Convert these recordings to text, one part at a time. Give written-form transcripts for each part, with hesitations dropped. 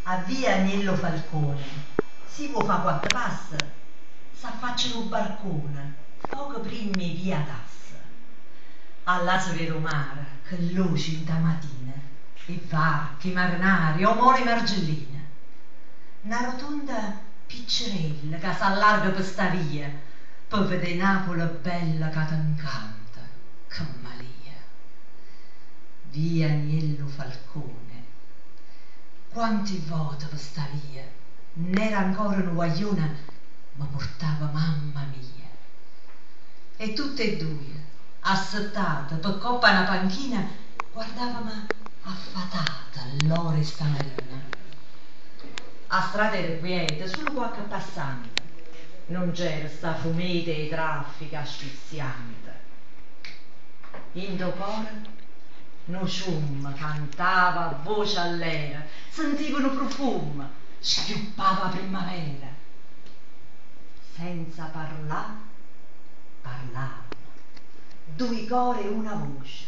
A via Aniello Falcone, si vuò fa quatt' passe, s'affaccia nu barcone, poco primm' 'e via Tasso. 'A llà se vede 'o mare che luce 'int' 'a matina, 'e varche, 'e marenare, 'o molo 'e Margellina. Na rotonda piccerella ca s'allarga pe' sta via, pe' vedé Napule bella ca te 'ncanta, che malia. Via Aniello Falcone. Quanti vvote pe' sta via, n'ero ancora nu guaglione, me purtava mamma mia. E tutt' 'e duje, assettate pe' copp' a na panchina, guardavamo affatate ll'oro 'e sta marina. A strada era quieta, sulo quacche passante, nun c'era sta fumeta 'e traffico asfissiante. Dint' 'o core nu ciummo cantava a voce allera, sentive nu prufummo, schiuppava 'a primmavera. Senza parlà, parlavamo, duje core e una voce,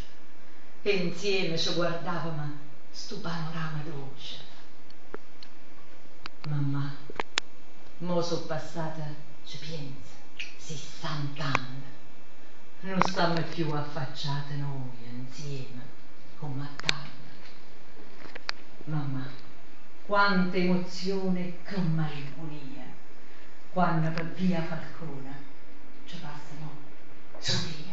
e nzieme ce guardavamo stu panorama doce. Mammà, mo so' passate, ce pienze, sissant'anne, nun stammo cchiù affacciate nuje nzieme comm' a tanno. Mammà, quanta emozione e che malincunia quanno pe' via Falcone ce passo mo sul'io.